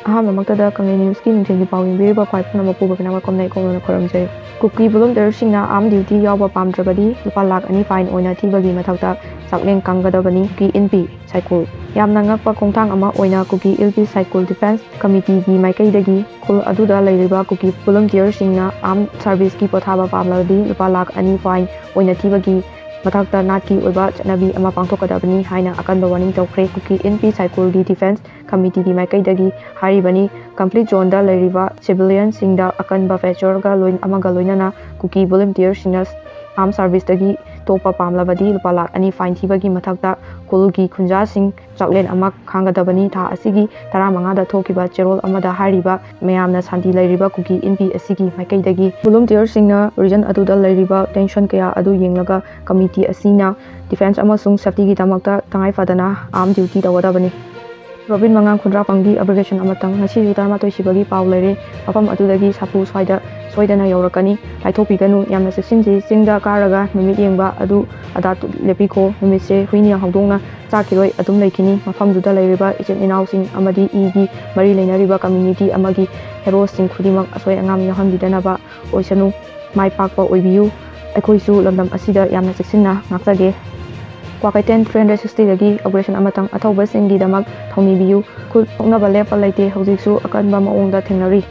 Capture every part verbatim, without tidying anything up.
ꯑꯍꯥꯟꯕꯃꯛꯇꯗ ꯀꯪꯂꯩ ꯅ꯭ꯌꯨꯁꯀꯤ ꯅꯨꯡꯊꯤꯜꯒꯤ ꯄꯥꯎ ꯌꯦꯡꯕꯤꯔꯤꯕ ꯈ꯭ꯋꯥꯏ ꯄꯨꯝꯅꯃꯛꯄꯨ ꯕꯕꯤꯅꯥ ꯋꯦꯜꯀꯝꯅ ꯏꯀꯣꯛꯅꯅ ꯈꯨꯔꯨꯝꯖꯔꯤ꯫ ꯀꯨꯀꯤ ꯚꯣꯂꯨꯟꯇꯤꯌꯔꯁꯤꯡꯅ ꯑꯥꯔꯝ ꯗ꯭ꯌꯨꯇꯤ ꯌꯥꯎꯕ ꯄꯥꯝꯗ꯭ꯔꯕꯗꯤ ꯂꯨꯄꯥ ꯂꯥꯈ ꯑꯅꯤ ꯐꯥꯏꯟ ꯑꯣꯏꯅ ꯊꯤꯕꯒꯤ ꯃꯊꯛꯇ ꯆꯥꯛꯂꯦꯟ ꯀꯪꯒꯗꯕꯅꯤ꯫ ꯀꯨꯀꯤ ꯏꯟꯄꯤ ꯁꯥꯏꯀꯨꯜ꯫ ꯌꯥꯝꯅ ꯉꯛꯄ ꯈꯣꯡꯊꯥꯡ ꯑꯃ ꯑꯣꯏꯅ ꯀꯨꯀꯤ ꯏꯟꯄꯤ ꯁꯥꯏꯀꯨꯜ ꯗꯤꯐꯦꯟꯁ ꯀꯃꯤꯇꯤꯒꯤ ꯃꯥꯏꯀꯩꯗꯒꯤ ꯈꯨꯜ ꯑꯗꯨꯗ ꯂꯩꯔꯤꯕ ꯀꯨꯀꯤ ꯚꯣꯂꯨꯟꯇꯤꯌꯔꯁꯤꯡꯅ ꯑꯥꯔꯝ ꯁꯥꯔꯚꯤꯁꯀꯤ ꯄꯣꯊꯥꯕ ꯄꯥꯝꯂꯕꯗꯤ ꯂꯨꯄꯥ ꯂꯥꯈ ꯑꯅꯤ ꯐꯥꯏꯟ ꯑꯣꯏꯅ ꯊꯤꯕꯒꯤ ꯃꯊꯛꯇ ꯅꯥꯠꯀꯤ ꯑꯣꯏꯕ ꯆꯠꯅꯕꯤ ꯑꯃ ꯄꯥꯡꯊꯣꯛꯀꯗꯕꯅꯤ ꯍꯥꯏꯅ ꯑꯀꯟꯕ ꯋꯥꯔꯅꯤꯡ ꯇꯧꯈ꯭ꯔꯦ꯫ ꯀꯨꯀꯤ ꯏꯟꯄꯤ ꯁꯥꯏꯀꯨꯜꯒꯤ ꯗꯤꯐꯦꯟꯁ ꯀꯃꯤꯇꯤꯒꯤ ꯃꯥꯏꯀꯩꯗꯒꯤ ꯍꯥꯏꯔꯤꯕꯅꯤ꯫ ꯀꯟꯐ꯭ꯂꯤꯛ ꯖꯣꯟꯗ ꯂꯩꯔꯤꯕ ꯁꯤꯚꯤꯂꯤꯌꯟꯁꯤꯡꯗ ꯑꯀꯟꯕ ꯄ꯭ꯔꯦꯁꯔꯒ ꯂꯣꯏ-, ꯑꯃꯒ ꯂꯣꯏꯅꯅ ꯀꯨꯀꯤ ꯚꯣꯂꯨꯟꯇꯤꯌꯔꯁꯤꯡꯅ ꯑꯥꯔꯝ ꯁꯥꯔꯚꯤꯁꯇꯒꯤ ꯇꯣꯛꯄ ꯄꯥꯝꯂꯕꯗꯤ ꯂꯨꯄꯥ ꯂꯥꯈ ꯑꯅꯤ ꯐꯥꯏꯟ ꯊꯤꯕꯒꯤ ꯃꯊꯛꯇ ꯈꯨꯜꯒꯤ ꯈꯨꯟꯖꯥꯁꯤꯡ ꯆꯥꯛꯂꯦꯟ ꯑꯃ ꯈꯥꯡꯒꯗꯕꯅꯤ꯫ ꯊꯥ ꯑꯁꯤꯒꯤ ꯇꯔꯥꯃꯉꯥꯗ ꯊꯣꯛꯈꯤꯕ ꯆꯦꯔꯣꯜ ꯑꯃꯗ ꯍꯥꯏꯔꯤꯕ ꯃꯌꯥꯝꯅ ꯁꯥꯟꯇꯤ ꯂꯩꯔꯤꯕ ꯀꯨꯀꯤ ꯏꯟꯄꯤ ꯑꯁꯤꯒꯤ ꯃꯥꯏꯀꯩꯗꯒꯤ ꯚꯣꯂꯨꯟꯇꯤꯌꯔꯁꯤꯡꯅ ꯔꯤꯖꯟ ꯑꯗꯨꯗ ꯂꯩꯔꯤꯕ ꯇꯦꯟꯁꯟ ꯀꯌꯥ ꯑꯗꯨ ꯌꯦꯡꯂꯒ ꯀꯃꯤꯇꯤ ꯑꯁꯤꯅ ꯗꯤꯐꯦꯟꯁ ꯑꯃꯁꯨꯡ ꯁꯦꯐꯇꯤꯒꯤꯗꯃꯛꯇ ꯇꯉꯥꯏ ꯐꯗꯅ ꯑꯥꯔꯝ ꯗ꯭ꯌꯨꯇꯤ ꯇꯧꯒꯗꯕꯅꯤ꯫ ꯔꯣꯕꯤꯟ ꯃꯉꯥꯡ ꯈꯨꯟꯗ꯭ꯔꯥꯛꯄꯝꯒꯤ ꯑꯣꯕꯖꯔꯕꯦꯁꯟ ꯑꯃꯇꯪ꯫ ꯉꯁꯤꯁꯨ ꯇꯔꯥꯃꯥꯊꯣꯏ ꯁꯤꯕꯒꯤ ꯄꯥꯎ ꯂꯩꯔꯦ꯫ ꯃꯐꯝ ꯑꯗꯨꯗꯒꯤ ꯁꯥꯐꯨ ꯁ꯭ꯋꯥꯏꯗ ꯁꯣꯏꯗꯅ ꯌꯧꯔꯛꯀꯅꯤ꯫ ꯂꯥꯏꯊꯣꯛꯄꯤꯒꯅꯨ꯫ ꯌꯥꯝꯅ ꯆꯦꯛꯁꯤꯟꯁꯤ꯫ ꯆꯤꯡꯗ ꯀꯥꯔꯒ ꯅꯨꯃꯤꯠ ꯌꯦꯡꯕ ꯑꯗꯨ ꯑꯗꯥ ꯂꯦꯞꯄꯤꯈꯣ꯫ ꯅꯨꯃꯤꯠꯁꯦ ꯍꯨꯏꯅ ꯍꯧꯗꯣꯡꯅ ꯆꯥꯈꯤꯔꯣꯏ꯫ ꯑꯗꯨꯝ ꯂꯩꯈꯤꯅꯤ꯫ ꯃꯐꯝꯗꯨꯗ ꯂꯩꯔꯤꯕ ꯏꯆꯤꯜ ꯏꯅꯥꯎꯁꯤꯡ ꯑꯃꯗꯤ ꯏꯒꯤ ꯃꯔꯤ ꯂꯩꯅꯔꯤꯕ ꯀꯝꯃ꯭ꯌꯨꯅꯤꯇꯤ ꯑꯃꯒꯤ ꯍꯦꯔꯣꯁꯤꯡ ꯈꯨꯗꯤꯡꯃꯛ ꯑꯁꯣꯏ ꯑꯉꯥꯝ ꯌꯥꯎꯍꯟꯕꯤꯗꯅꯕ ꯑꯣꯏꯁꯅꯨ꯫ ꯃꯥꯏ ꯄꯥꯛꯄ ꯑꯣꯏꯕꯤꯌꯨ꯫ ꯑꯩꯈꯣꯏꯁꯨ ꯂꯝꯗꯝ ꯑꯁꯤꯗ ꯌꯥꯝꯅ ꯆꯦꯛꯁꯤꯟꯅ ꯉꯥꯛꯆꯒꯦ꯫ ꯀ꯭ꯋꯥꯀꯩꯊꯦꯜ ꯊ꯭ꯔꯤ ꯍꯟꯗ꯭ꯔꯦꯠ ꯁꯤꯛꯁꯇꯤꯗꯒꯤ ꯑꯣꯄꯔꯦꯁꯟ ꯑꯃꯇꯪ꯫ ꯑꯊꯧꯕꯁꯤꯡꯒꯤꯗꯃꯛ ꯊꯧꯅꯤꯕꯤꯌꯨ꯫ ꯈꯨꯜ ꯁꯣꯛꯅꯕ ꯂꯦꯞꯄ ꯂꯩꯇꯦ꯫ ꯍꯧꯖꯤꯛꯁꯨ ꯑꯀꯟꯕ ꯃꯑꯣꯡꯗ ꯊꯦꯡꯅꯔꯤ꯫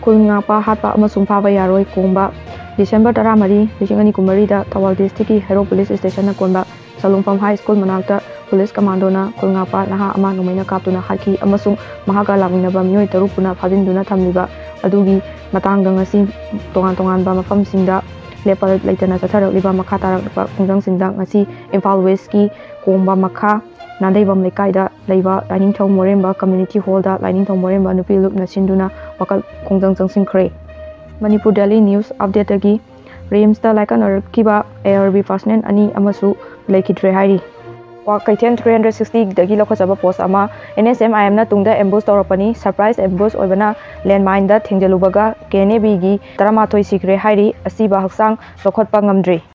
ꯈꯨꯜ ꯉꯥꯛꯄ, ꯍꯥꯠꯄ ꯑꯃꯁꯨꯡ ꯐꯥꯕ ꯌꯥꯔꯣꯏ꯫ ꯀꯣꯡꯕ꯫ ꯗꯤꯁꯦꯝꯕꯔ ꯇꯔꯥꯃꯔꯤ, ꯂꯤꯁꯤꯡ ꯑꯅꯤ ꯀꯨꯟꯃꯔꯤꯗ ꯊꯧꯕꯥꯜ ꯗꯤꯁꯇ꯭ꯔꯤꯛꯀꯤ ꯍꯩꯔꯣꯛ ꯄꯨꯂꯤꯁ ꯁ꯭ꯇꯦꯁꯟꯅ ꯀꯣꯟꯕ ꯁꯂꯨꯡꯐꯝ ꯍꯥꯏ ꯁ꯭ꯀꯨꯜ ꯃꯅꯥꯛꯇ ꯄꯨꯂꯤꯁ ꯀꯃꯥꯟꯗꯣꯅ ꯈꯨꯜ ꯉꯥꯛꯄ ꯅꯍꯥ ꯑꯃ ꯅꯣꯡꯃꯩꯅ ꯀꯥꯞꯇꯨꯅ ꯍꯥꯠꯈꯤ ꯑꯃꯁꯨꯡ ꯃꯍꯥꯛꯀ ꯂꯥꯛꯃꯤꯟꯅꯕ ꯃꯤꯑꯣꯏ ꯇꯔꯨꯛ ꯄꯨꯟꯅ ꯐꯥꯖꯤꯟꯗꯨꯅ ꯊꯝꯂꯤꯕ ꯑꯗꯨꯒꯤ ꯃꯇꯥꯡꯗ ꯉꯁꯤ ꯇꯣꯉꯥꯟ ꯇꯣꯉꯥꯟꯕ ꯃꯐꯝꯁꯤꯡꯗ ꯂꯦꯞꯄ ꯂꯩꯇꯅ ꯆꯠꯊꯔꯛꯂꯤꯕ ꯃꯈꯥ ꯇꯥꯔꯛꯄ ꯈꯣꯡꯖꯪꯁꯤꯡꯗ ꯉꯁꯤ ꯏꯝꯐꯥꯜ ꯋꯦꯁꯀꯤ ꯀꯣꯡꯕ ꯃꯈꯥ ꯅꯥꯗꯩꯕꯝ ꯂꯩꯀꯥꯏꯗ ꯂꯩꯕ ꯂꯥꯏꯅꯤꯡꯊꯧ ꯃꯣꯔꯦꯝꯕ ꯀꯝꯃ꯭ꯌꯨꯅꯤꯇꯤ ꯍꯣꯜꯗ ꯂꯥꯏꯅꯤꯡꯊꯧ ꯃꯣꯔꯦꯝꯕ ꯅꯨꯄꯤ ꯂꯨꯞꯅ ꯁꯤꯟꯗꯨꯅ ꯋꯥꯀꯠ ꯈꯣꯡꯖꯪ ꯆꯪꯁꯤꯟꯈ꯭ꯔꯦ꯫ ꯃꯅꯤꯄꯨꯔ ꯗꯦꯂꯤ ꯅ꯭ꯌꯨꯁ ꯑꯞꯗꯦꯠꯇꯒꯤ ꯔꯤꯝꯁꯇ ꯂꯥꯏꯀꯠꯅꯔꯛꯈꯤꯕ ꯑꯦ ꯑꯥꯔ ꯕꯤ ꯄꯔꯁꯅꯦꯜ ꯑꯅꯤ ꯑꯃꯁꯨ ꯂꯩꯈꯤꯗ꯭ꯔꯦ ꯍꯥꯏꯔꯤ꯫ ꯀ꯭ꯋꯥꯀꯩꯊꯦꯜ ꯊ꯭ꯔꯤ ꯍꯟꯗ꯭ꯔꯦꯠ ꯁꯤꯛꯁꯇꯤꯗꯒꯤ ꯂꯧꯈꯠꯆꯕ ꯄꯣꯁ ꯑꯃ꯫ ꯑꯦꯟ ꯑꯦꯁ ꯑꯦꯝ ꯑꯥꯏ ꯑꯦꯝꯅ ꯇꯨꯡꯗ ꯑꯦꯝꯕꯨꯁ ꯇꯧꯔꯛꯄꯅꯤ꯫ ꯁꯔꯄ꯭ꯔꯥꯏꯖ ꯑꯦꯝꯕꯨꯁ ꯑꯣꯏꯕꯅ ꯂꯦꯟꯃꯥꯏꯟꯗ ꯊꯦꯡꯖꯤꯜꯂꯨꯕꯒ ꯀꯦ ꯑꯦꯟ ꯑꯦ ꯕꯤꯒꯤ ꯇꯔꯥꯃꯥꯊꯣꯏ ꯁꯤꯈ꯭ꯔꯦ ꯍꯥꯏꯔꯤ꯫ ꯑꯁꯤꯕ ꯍꯛꯆꯥꯡ ꯂꯧꯈꯠꯄ ꯉꯝꯗ꯭ꯔꯤ꯫